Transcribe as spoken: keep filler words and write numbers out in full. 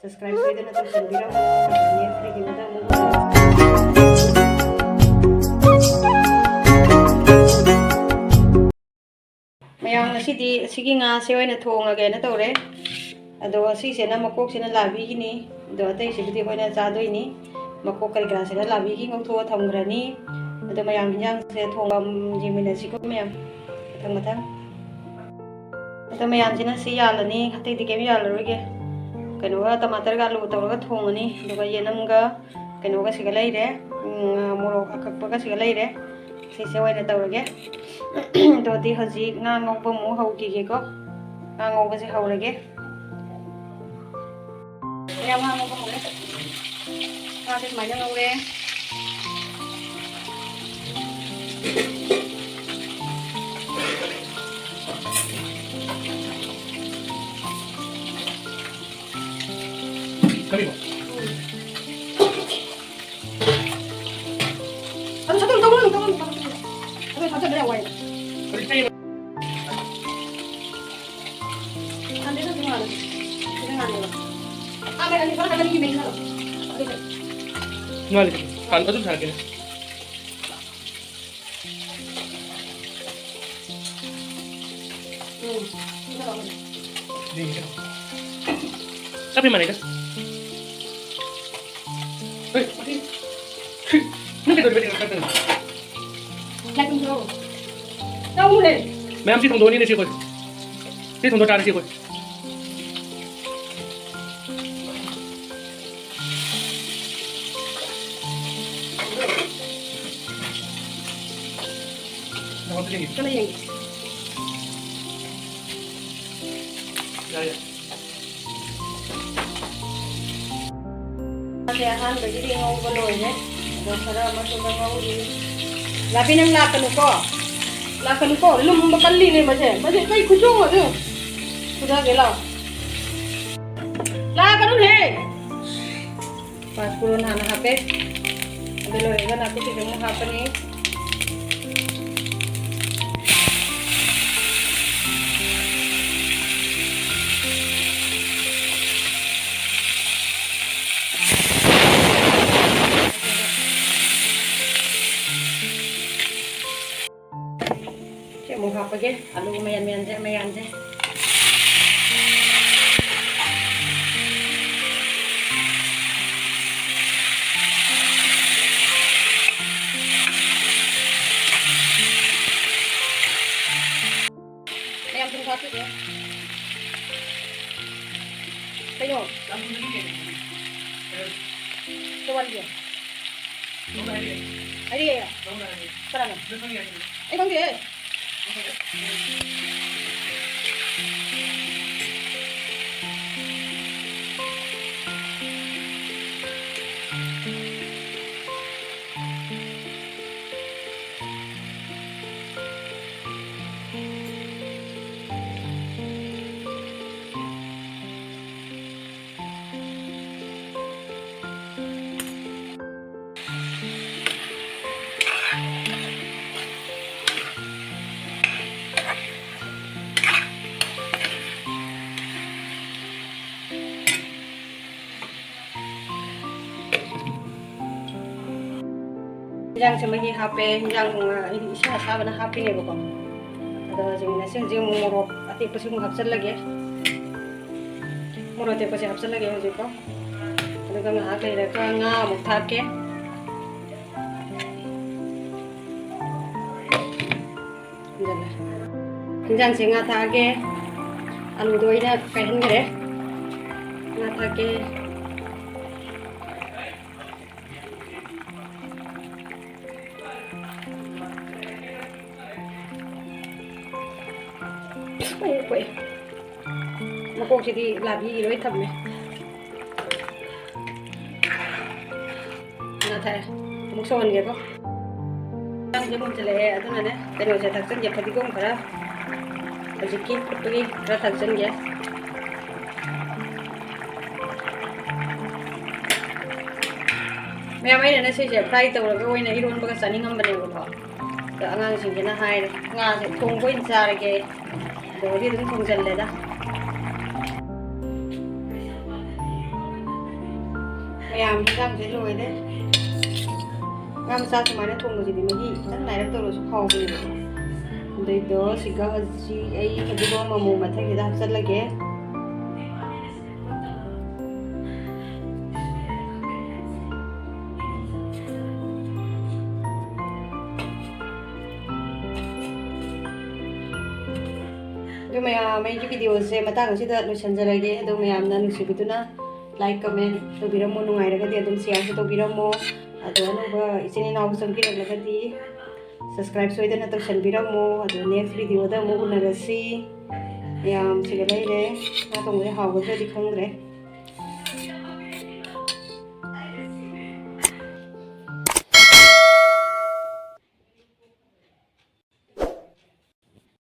Subscribe ꯁꯣꯏꯗꯅ ꯇꯧꯁꯟꯕꯤꯔꯝꯃꯨ꯫ ꯑꯩꯒꯤ ꯃꯊꯪ ꯑꯃꯨꯛ ꯃꯌꯥꯝ, ꯉꯁꯤꯗꯤ ꯑꯁꯤꯒꯤ ꯉꯥꯁꯦ ꯑꯣꯏꯅ ꯊꯣꯡꯉꯒꯦꯅ ꯇꯧꯔꯦ꯫ ꯑꯗꯣ ꯑꯁꯤꯁꯤꯅ ꯃꯀꯣꯛꯁꯤꯅ ꯂꯥꯕꯤꯒꯤꯅꯤ꯫ ꯑꯗꯣ ꯑꯇꯩꯁꯤꯕꯨꯗꯤ ꯑꯩꯈꯣꯏꯅ ꯆꯥꯗꯣꯏꯅꯤ꯫ ꯃꯀꯣꯛ ꯀꯔꯤ ꯀꯔꯥꯁꯤꯅ ꯂꯥꯕꯤꯒꯤ ꯉꯧꯊꯣꯛꯑ ꯊꯝꯈ꯭ꯔꯅꯤ꯫ ꯑꯗꯣ ꯃꯌꯥꯝ, ꯍꯤꯟꯖꯥꯡꯁꯦ ꯊꯣꯡꯕ ꯌꯦꯡꯃꯤꯟꯅꯁꯤꯀꯣ ꯃꯌꯥꯝ, ꯃꯊꯪ ꯃꯊꯪ꯫ ꯑꯗꯣ ꯃꯌꯥꯝꯁꯤꯅ ꯁꯤ ꯌꯥꯜꯂꯅꯤ, ꯑꯇꯩꯗꯤ ꯀꯩꯝ ꯌꯥꯜꯂꯔꯣꯏꯒꯦ꯫ ꯀꯩꯅꯣꯒ, ꯇꯃꯥꯇꯔꯒ ꯑꯂꯨꯒ ꯇꯧꯔꯒ ꯊꯣꯡꯉꯅꯤ꯫ ꯑꯗꯨꯒ ꯌꯦꯅꯝꯒ ꯀꯩꯅꯣꯒ ꯁꯤꯒ ꯂꯩꯔꯦ, ꯎꯝ, ꯃꯣꯔꯣꯛ ꯑꯀꯛꯄꯒ ꯁꯤꯒ ꯂꯩꯔꯦ꯫ ꯁꯤꯁꯦ ꯑꯣꯏꯅ ꯇꯧꯔꯒꯦ꯫ ꯑꯗꯨꯗꯤ ꯍꯧꯖꯤꯛ ꯉꯥ ꯉꯧꯕ ꯑꯃꯨꯛ ꯍꯧꯈꯤꯒꯦꯀꯣ꯫ ꯉꯥ ꯉꯧꯕꯁꯦ ꯍꯧꯔꯒꯦ꯫ ꯌꯥꯝ ꯉꯥ ꯉꯧꯕ ꯍꯧꯔꯦ꯫ ꯉꯥꯁꯦ ꯁꯨꯃꯥꯏꯅ ꯉꯧꯔꯦ꯫ ꯀꯔꯤꯕ? ꯑꯗꯨ ꯁꯠꯇꯣꯛ ꯇꯧꯒꯅꯨ, ꯇꯧꯒꯅꯨ, ꯇꯧꯒꯅꯨ꯫ ꯑꯗꯨ ꯁꯠꯇꯣꯛꯄ ꯌꯥꯝ ꯋꯥꯏ꯫ ꯍꯥꯟꯅꯗꯩ ꯑꯗꯨꯝ ꯉꯥꯜꯂꯦ꯫ ꯁꯤꯗ ꯉꯥꯜꯂꯦꯕ꯫ ꯍꯥꯟꯅ ꯑꯅꯤ ꯈꯔ ꯍꯥꯟꯅ ꯃꯤ ꯃꯩ ꯊꯥꯔꯣ꯫ ꯑꯗꯨꯒ ꯉꯥꯜꯂꯦ꯫ ꯍꯥꯟ-, ꯑꯗꯨꯝ ꯊꯥꯔꯛꯀꯦꯅꯦ꯫ ꯎꯝ꯫ ꯁꯤꯗ ꯂꯥꯛꯑꯣ꯫ ꯆꯞ ꯃꯥꯟꯅꯩꯗ꯫ ꯍꯣꯏ, ꯅꯪ ꯀꯩꯗꯧꯔꯤꯕ? ꯂꯥꯏ ꯈꯨꯔꯨꯝꯖꯔꯣ꯫ ꯆꯥꯎꯅꯦ꯫ ꯃꯌꯥꯝ ꯁꯤ ꯊꯣꯡꯗꯣꯛꯑꯅꯤꯅꯦ ꯁꯤ ꯑꯩꯈꯣꯏ꯫ ꯁꯤ ꯊꯣꯡꯗꯣꯛ ꯆꯥꯔꯁꯤ ꯑꯩꯈꯣꯏ꯫ ꯀꯟꯅ ꯌꯦꯡꯒꯦ꯫ ꯌꯥꯏ, ꯌꯥꯏ꯫ ꯃꯥꯁꯦ ꯑꯍꯥꯟꯕꯒꯤꯗꯤ ꯉꯧꯕ ꯂꯣꯏꯔꯦ꯫ ꯑꯗꯣ ꯈꯔ ꯑꯃꯁꯨ ꯉꯧꯔꯤ꯫ ꯂꯥꯕꯤ, ꯅꯪ ꯂꯥꯛꯀꯅꯨꯀꯣ꯫ ꯂꯥꯛꯀꯅꯨꯀꯣ꯫ ꯂꯨꯝꯕ ꯀꯜꯂꯤꯅꯦ ꯃꯁꯦ꯫ ꯃꯁꯦ ꯀꯩ ꯈꯨꯆꯣꯡꯅꯣ ꯑꯗꯨ? ꯐꯨꯗꯒꯦ ꯂꯥꯎ꯫ ꯂꯥꯛꯀꯅꯨꯅꯦ꯫ ꯄꯥꯟꯆ ꯐꯣꯔꯟ ꯍꯥꯟꯅ ꯍꯥꯞꯄꯦ꯫ ꯑꯗꯨ ꯂꯣꯏꯔꯒ ꯅꯥꯀꯨꯞꯄꯤꯁꯦ ꯑꯃꯨꯛ ꯍꯥꯞꯄꯅꯤ꯫ ꯑꯂꯨ ꯃꯌꯥꯟ ꯃꯌꯥꯟꯁꯦ, ꯃꯌꯥꯟꯁꯦ꯫ ꯃꯌꯥꯝ ꯊꯨꯝ ꯊꯥꯛꯄꯤꯒꯦ꯫ ꯀꯩꯅꯣ? ꯇꯣꯉꯥꯟꯒꯦ꯫ ꯍꯥꯏꯔꯤꯌꯦ꯫ ꯀꯅꯥꯅꯣ? ꯑꯩ ꯈꯪꯗꯦ꯫ ꯍꯤꯟꯖꯥꯡꯁꯦ ꯃꯍꯤ ꯍꯥꯞꯄꯦ꯫ ꯍꯤꯟꯖꯥꯡ, ꯑ, ꯑꯩꯗꯤ ꯏꯁꯤꯡ ꯑꯁꯥꯕꯅ ꯍꯥꯞꯄꯤꯅꯦꯕꯀꯣ꯫ ꯑꯗꯣ ꯍꯧꯖꯤꯛ ꯉꯁꯤ ꯍꯧꯖꯤꯛ ꯑꯃꯨꯛ ꯃꯣꯔꯣꯛ ꯑꯇꯦꯛꯄꯁꯤ ꯑꯃꯨꯛ ꯍꯥꯞꯆꯤꯜꯂꯒꯦ꯫ ꯃꯣꯔꯣꯛ ꯑꯇꯦꯛꯄꯁꯦ ꯍꯥꯞꯆꯤꯜꯂꯒꯦ ꯍꯧꯖꯤꯛꯀꯣ꯫ ꯑꯗꯨꯒ ꯉꯥꯏꯍꯥꯛ ꯂꯩꯔꯒ ꯉꯥ ꯑꯃꯨꯛ ꯊꯥꯛꯀꯦ꯫ ꯊꯝꯖꯤꯜꯂꯦ꯫ ꯍꯤꯟꯖꯥꯡꯁꯦ ꯉꯥ ꯊꯥꯛꯑꯒꯦ꯫ ꯑꯂꯨꯗꯣ ꯑꯩꯅ ꯀꯥꯏꯍꯟꯈ꯭ꯔꯦ꯫ ꯉꯥ ꯊꯥꯛꯀꯦ꯫ ꯄꯣꯛꯑꯦ, ꯄꯣꯛꯑꯦ꯫ ꯃꯀꯣꯛꯁꯤꯗꯤ ꯂꯥꯕꯤꯒꯤ ꯂꯣꯏ ꯊꯝꯃꯦ꯫ ꯉꯥ ꯊꯥꯛꯑꯦ꯫ ꯑꯃꯨꯛ ꯁꯧꯍꯟꯒꯦꯀꯣ꯫ ꯏꯟꯖꯥꯡꯁꯦ ꯃꯨꯟꯁꯤꯜꯂꯛꯑꯦ, ꯑꯗꯨꯅꯅꯦ ꯀꯩꯅꯣꯁꯦ ꯊꯥꯛꯆꯟꯒꯦ, ꯐꯗꯤꯒꯣꯝ ꯈꯔ, ꯍꯧꯖꯤꯛꯀꯤ ꯐꯨꯠꯄꯒꯤ ꯈꯔ ꯊꯥꯛꯆꯟꯒꯦ꯫ ꯃꯌꯥꯝ, ꯑꯩꯅꯅꯦ ꯁꯤꯁꯦ fry ꯇꯧꯔꯒ ꯑꯣꯏꯅ ꯏꯔꯣꯟꯕꯒ ꯆꯥꯅꯤꯡꯉꯝꯕꯅꯦꯕꯀꯣ꯫ ꯑꯗꯣ ꯑꯉꯥꯡꯁꯤꯡꯁꯤꯅ ꯍꯥꯏꯔꯦ, "ꯉꯥꯁꯦ ꯊꯣꯡꯕ ꯑꯣꯏꯅ ꯆꯥꯔꯒꯦ"꯫ ꯑꯗꯨꯒꯗꯤ ꯑꯗꯨꯝ ꯊꯣꯡꯖꯜꯂꯦꯗ꯫ ꯃꯌꯥꯝ ꯍꯤꯟꯖꯥꯡꯁꯦ ꯂꯣꯏꯔꯦ꯫ ꯉꯥ ꯃꯆꯥ ꯁꯨꯃꯥꯏꯅ ꯊꯣꯡꯕꯁꯤꯗꯤ ꯃꯍꯤ ꯈꯤꯇꯪ ꯅꯥꯏꯔꯞ ꯇꯧꯔꯁꯨ ꯍꯥꯎꯕꯅꯦꯕꯀꯣ꯫ ꯑꯗꯩꯗꯣ ꯁꯤꯒ ꯍꯧꯖꯤꯛ ꯑꯩ ꯐꯗꯤꯒꯣꯝ ꯑꯃꯨꯛ ꯃꯊꯪꯁꯤꯗ ꯍꯥꯞꯆꯤꯜꯂꯒꯦ꯫ ꯑꯗꯨ ꯃꯌꯥꯝ, ꯑꯩꯒꯤ ꯚꯤꯗꯤꯑꯣꯁꯦ ꯃꯇꯥꯡ ꯑꯁꯤꯗ ꯂꯣꯏꯁꯤꯟꯖꯔꯒꯦ꯫ ꯑꯗꯣ ꯃꯌꯥꯝꯅ ꯅꯨꯡꯁꯤꯕꯤꯗꯨꯅ like, comment ꯇꯧꯕꯤꯔꯝꯃꯣ, ꯅꯨꯡꯉꯥꯏꯔꯒꯗꯤ ꯑꯗꯨꯝ shareꯁꯨ ꯇꯧꯕꯤꯔꯝꯃꯣ꯫ ꯑꯗꯣ ꯑꯅꯧꯕ ꯏꯆꯤꯟ ꯏꯅꯥꯎ ꯆꯪꯕꯤꯔꯛꯂꯒꯗꯤ subscribe ꯁꯣꯏꯗꯅ ꯇꯧꯁꯟꯕꯤꯔꯝꯃꯣ꯫ ꯑꯗꯣ next ꯚꯤꯗꯤꯑꯣꯗ ꯑꯃꯨꯛ ꯎꯅꯔꯁꯤ꯫ ꯃꯌꯥꯝ ꯁꯤꯒ ꯂꯩꯔꯦ꯫ ꯉꯥ ꯊꯣꯡꯕꯗꯤ ꯍꯥꯎꯒꯗ꯭ꯔꯗꯤ ꯈꯪꯗ꯭ꯔꯦ꯫